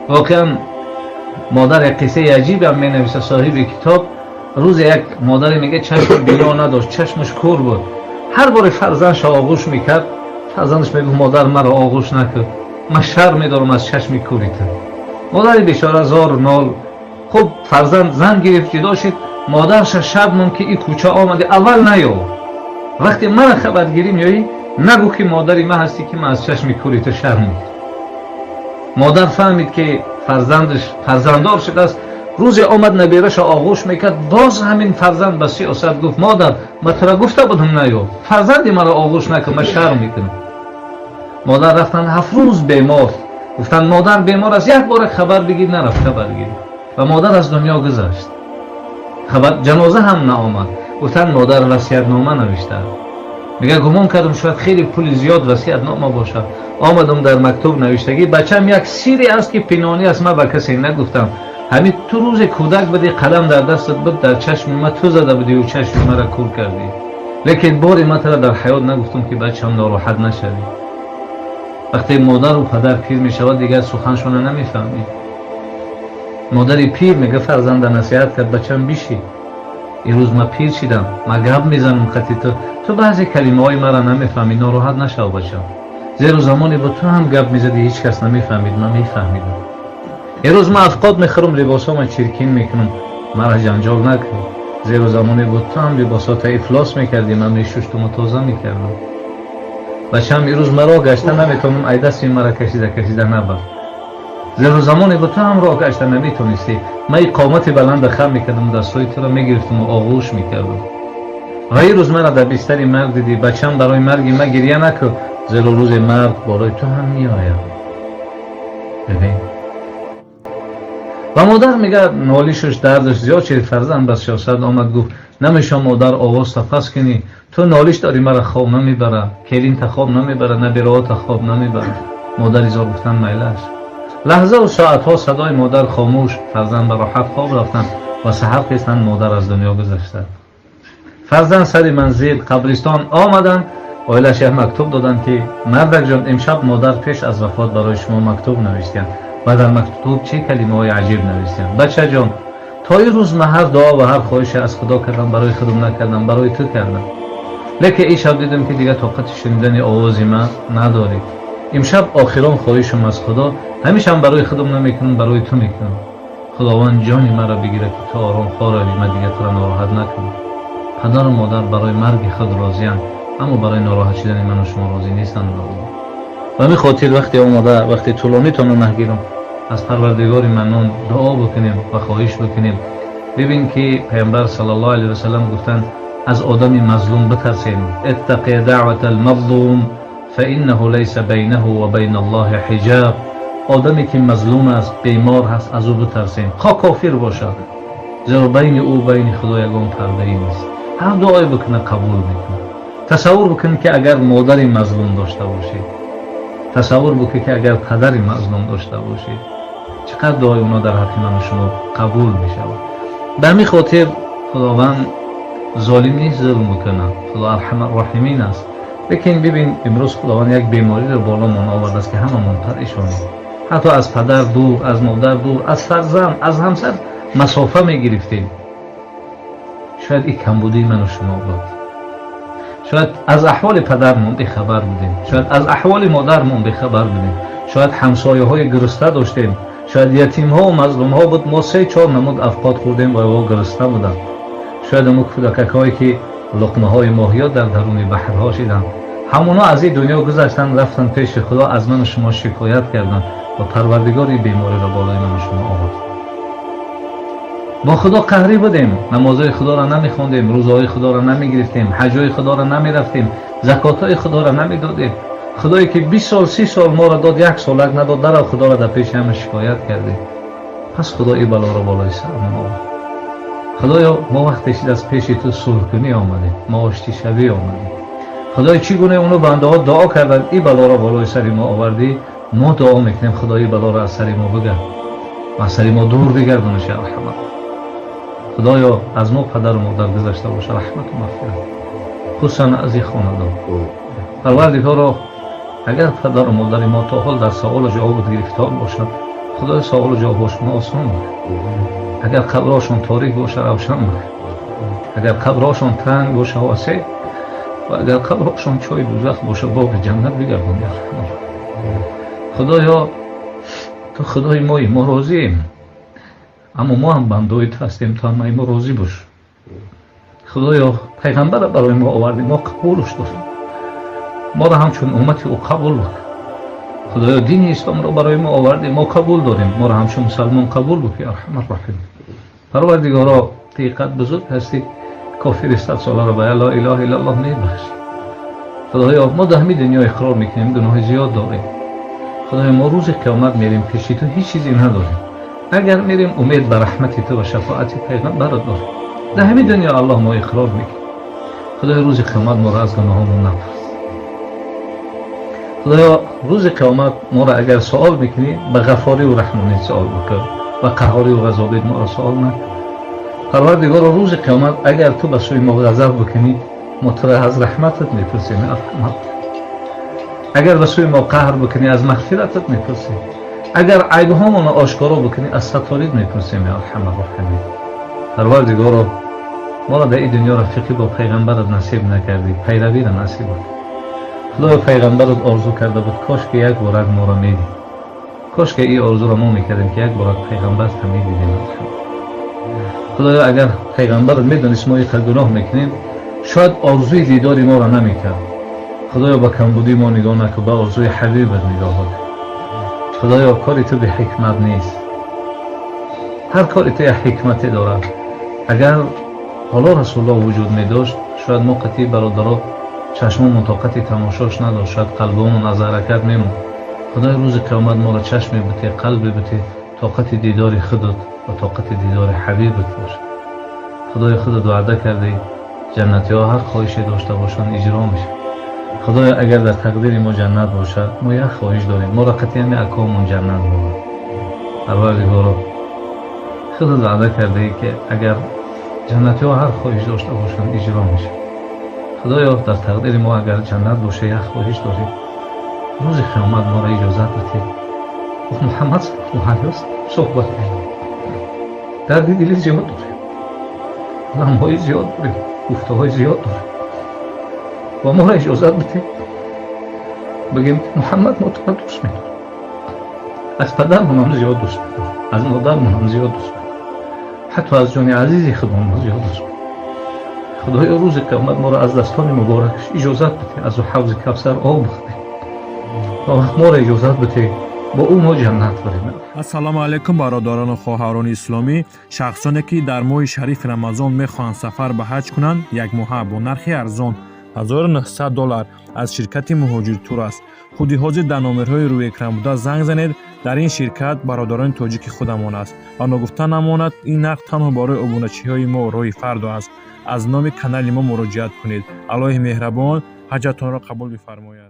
Воқеан модар як қиссаи аҷиб ҳам менависад соҳиби китоб. Рӯзе як модаре мегӯяд, чашми бино надошт, чашмаш кӯр буд. Ҳар боре фарзандша оғӯш мекард, фарзандаш мегуфт: «Модар, маро оғӯш накун, ман шарм медорам аз чашми кӯри ту». Модари бечора зор нол. Хуб, фарзанд зан гирифт, ҷудо шид. Модарша шаб монд, ки и кӯча омади, аввал наё, вақте мара хабаргирӣ меоӣ, нагӯ, ки модари ман ҳастӣ, ки ман аз чашми кӯри ту шарм мекунам. Модар фаҳмид, ки фарзандаш фарзанддор шудааст. Рӯзе омад, набераша оғӯш мекард, боз ҳамин фарзанд ба сиёсат гуфт: «Модар, ман тура гуфта будам, наё, фарзанди маро оғӯш накун, ман шарм мекунам». Модар рафтан, 7 рӯз бемор. Гуфтанд, модар бемор аст, як бора хабар бигир. Нарафт хабар гир ва модар аз дунё гузашт. Хабар ҷаноза ҳам наомад. Гуфтанд, модар васиятнома навишта. Мега, гумон кардам, шояд хеле пули зиёд васиятнома бошад. Омадам, дар мактуб навиштагӣ: «Бачам, як сире аст, ки пинҳонӣ аст, ман ба касе нагуфтам. Ҳамин ту рӯзе кӯдак будӣ, қалам дар дастат буд, дар чашми ма ту зада будиву чашми мара кӯр кардӣ, лекин бори ман тура дар ҳаёт нагуфтам, ки бачам, нороҳат нашавӣ». Вақте модару падар пир мешавад, дигар суханшона намефаҳмӣ. Модари пир, мега, фарзанда насиҳат кард: «Бачам, бишӣ, имрӯз ман пир шидам, ман гап мезанам хати ту, ту баъзе калимаҳои маро намефаҳмӣ, нороҳат нашав, бачам, зеро замоне бо ту ҳам гап мезадӣ, ҳеҷ кас намефаҳмид, ман мефаҳмидам. Имрӯз ман афқот мехӯрам, либосҳома чиркин мекунам, мара ҷанҷол накун, зеро замоне бо ту ҳам либосҳота ифлос мекардӣ, ман мешуштуму тоза мекардам. Бачам, имрӯз ман роҳ гашта наметавонам, ай дасти мара кашида кашида набар, зеро замоне бо ту ҳам роҳ гашта наметонистӣ, ман иқомати баланда хам мекардам, дастҳои туро мегирифтаму оғӯш мекардам. Ва имрӯз мара дар бистари марг дидӣ, бачам, барои марги ман гирья накун, зеро рӯзе марг болои ту ҳам меояд». Бибин, ва модар, мегӯяд, нолишаш, дардаш зиёд шид. Фарзанд ба сиёсат омад, гуфт: «Намешавам, модар, овозта паст кунӣ, ту нолиш дорӣ, мара хоб намебара, келинта хоб намебара, набираота хоб намебара». Модари зор гуфтан: «Майлаш». Лаҳзаву соатҳо садои модар хомӯш. Фарзанд ба роҳат хоб рафтанд ва саҳар хестанд, модар аз дунё гузашта. Фарзанд сари манзил, қабристон омаданд. Оилаш як мактуб доданд, ки: «Мардакҷон, имшаб модар пеш аз вафот барои шумо мактуб навиштиянд». Ва дар мактуб чӣ калимаҳои аҷиб навиштиянд: «Бачаҷон, то ин рӯз ман ҳар дуо ва ҳар хоҳише аз Худо кардам, барои худам накардам, барои ту кардам. Лекин ин шаб дидам, ки дигар тоқати шунидани овози ман надорӣ. Имшаб охирон хоҳишам аз Худо, ҳамешам барои худам намекунам, барои ту мекунам: Худованд ҷони маро бигирад, ки ту ором хоравӣ, ман дигар туро нороҳат накунам». Падару модар барои марги худ розианд, аммо барои нороҳат шудани ману шумо розӣ нестанд. Ба ҳамин хотир, вақте омода, вақте тӯлонитонро нагирам, аз Парвардигори Маннон дуо бикунем ва хоҳиш бикунем. Бибин, ки Паямбар саллаллоҳу алайҳи васаллам гуфтанд: «Аз одами мазлум битарсем». اتق دعوة المظلوم فإنه ليس بينه وبين الله حجاب. Одаме ки мазлум аст, бемор ҳаст, аз ӯ битарсем, хо кофир бошад, зеро байни ӯ, байни Худо ягон пардае нест, ҳар дуое бикунад, қабул мекунад. Тасаввур бикунед, ки агар модари мазлум дошта бошед, тасаввур бикунед, ки агар падари мазлум дошта бошед, чӣ қадр дуои онҳо дар ҳаққи ману шумо қабул мешавад. Ба ҳамин хотир, Худованд золим нест зулм бикунад, Худо Арҳамарроҳимин аст. Лекин бибин, имрӯз Худованд як бемориро боломон овардааст, ки ҳамамон парешонем. Ҳатто аз падар дур, аз модар дур, аз фарзанд, аз ҳамсар масофа мегирифтем. Шояд ин камбудии ману шумо буд, шояд аз аҳволи падармон бехабар будем, шояд аз аҳволи модармон бехабар будем, шояд ҳамсояҳои гурусна доштем, шояд ятимҳо, мазлумҳо буд, мо се чор намуд афқот хӯрдем ва о гурусна буданд. Шояд ҳамун кӯдакакҳое, ки луқмаҳои моҳиё дар даруни баҳрҳо шиданд, ҳамоно аз ин дунё гузаштанд, рафтанд пеши Худо, аз ману шумо шикоят карданд ва Парвардигор ин бемориро болои ману шумо овард. Бо Худо қаҳрӣ будем, намозҳои Худоро намехондем, рӯзаҳои Худоро намегирифтем, ҳаҷҳои Худоро намерафтем, закотҳои Худоро намедодем. Худое ки 20 сол, 30 сол моро дод, як солак надод, дарав Худоро дар пеши ҳама шикоят кардем. Пас Худо ин балоро болои сарамон овард. Худоё, мо вақте шид, аз пеши ту сулҳкунӣ омадем, мо оштишавӣ омадем. Худоё, чӣ гуна ону бандаҳо дуо карданд, ин балоро болои сари мо овардӣ, мо дуо мекунем: Худо, ин балоро аз сари мо бигард ва аз сари мо дур бигардонаш. Арҳамат Худоё, аз мо падару модар гузашта боша, раҳмату мағфират, хусусан аз ин хонадон. Парвардигоро, агар падару модари мо то ҳол дар саволу ҷавобут гирифтор бошад, Худоё, саволу ҷавобҳошон осон бикун. Агар қабрҳошон торик боша, равшан бикун. Агар қабрҳошон танг боша, васеъ, ва агар қабрҳошон чоҳи дузах боша, боғи ҷаннат бигардон. Худоё, ту худои моӣ, мо розием, аммо мо ҳам бандои ту ҳастем, ту ҳам ай мо розӣ бош. Худоё, пайғамбара барои мо овардӣ, мо қабулш дорем, моро ҳамчун уммати ӯ қабул бикун. Худоё, дини исломро барои мо овардӣ, мо қабул дорем, моро ҳамчун мусалмон қабул бикун. Арҳамарроҳим, Парвардигоро, ту иқад бузург ҳастӣ, кофири 100 соларо ба ла илаҳа иллаллоҳ мебахшӣ. Худоё, мо дар ҳамин дунё иқрор мекунем, гуноҳи зиёд дорем. Худоё, мо рӯзи қиёмат мерем, пеши ту ҳеҷ чизе надорем. Агар мерем, умед ба раҳмати ту ва шафоати пайғамбарат дорем. Дар ҳамин дунё, Аллоҳ, мо иқрор мекунем. Худоё, рӯзи қиёмат моро аз гуноҳомон напурс. Худоё, рӯзи қиёмат моро агар суол мекунӣ, ба ғафориву раҳмонӣ суол бикун, ба қаҳориву ғазобит моро суол накун. Парвардигоро, рӯзи қиёмат агар ту ба сӯи мо ғазаб бикунӣ, мо туро аз раҳматат мепурсем. Агар ба сӯи мо қаҳр бикунӣ, аз мағфиратат мепурсем. Агар айбҳомонро ошкоро бикунӣ, аз сатторит мепурсем. Арҳамарроҳимин, Парвардигоро, моро дар ин дунё рафиқӣ бо пайғамбарат насиб накардӣ, пайравиро насиб бикун. Худоё, пайғамбарат орзу карда буд, кошки як борак моро медид, кошки ин орзуро мо мекардем, ки як борак пайғамбарта медидем. Худоё, агар пайғамбарат медонист, мо иқадр гуноҳ мекунем, шояд орзуи дидори моро намекард. Худоё, ба камбудии мо нигоҳ накун, ба орзуи ҳабибат нигоҳ кун. Худоё, кори ту беҳикмат нест, ҳар кори ту як ҳикмате дорад. Агар ҳоло Расулуллоҳ вуҷуд медошт, шояд мо қатъи бародаро чашмомон тоқати тамошош надошт, шояд қалбомон аз ҳаракат мемонд. Худои, рӯзи қиёмат моро чашме бите, қалбе бите, тоқати дидори худат ва тоқати дидори ҳабибат бошад. Худои, худат ваъда кардӣ, ҷаннатиҳо ҳар хоҳише дошта бошанд, иҷро мешавад. Худоё, агар дар тақдири мо ҷаннат бошад, мо як хоҳиш дорем: моро қатъи ҳами акомон ҷаннат бобад. Парвардигоро, худат ваъда кардаӣ, ки агар ҷаннатиҳо ҳар хоҳиш дошта бошанд, иҷро мешавад. Худоё, дар тақдири мо агар ҷаннат боша, як хоҳиш дорем: рӯзи қиёмат моро иҷозат бидиҳед, бо Муҳаммад саллаллоҳу алайҳи васаллам суҳбат кунем. Дарди дили зиёд дорем, ғамҳои зиёд дорем, гуфтаҳои зиёд дорем ва моро иҷозат бидиҳед, бигем: «Муҳаммад, мо туро дӯст медорем, аз падармонам зиёд дӯст медорем, аз модармонам зиёд дӯст медорем, ҳатто аз ҷони азизи худамон зиёд дӯст медорем». Худоё, рӯзи қиёмат моро аз дастони муборакаш иҷозат бидиҳ, аз ҳавзи Кавсар об бихӯрем ва вақт моро иҷозат бидиҳ, бо ӯ мо ҷаннат барем. Ассалому алайкум, бародарону хоҳарони исломӣ! Шахсоне, ки дар моҳи шарифи Рамазон мехоҳанд сафар ба ҳаҷ кунанд, якмоҳа бо нархи арзон 1900 доллар аз ширкати Муҳоҷиртур аст. Худи ҳозир дар номерҳои рӯи экран буда занг занед. Дар ин ширкат бародарони тоҷики худамон аст ва ногуфта намонад, ин нарх танҳо барои обуначиҳои мо Роҳи Фардо аст. Аз номи канали мо муроҷиат кунед. Аллоҳи меҳрабон ҳаҷатонро қабул бифармояд.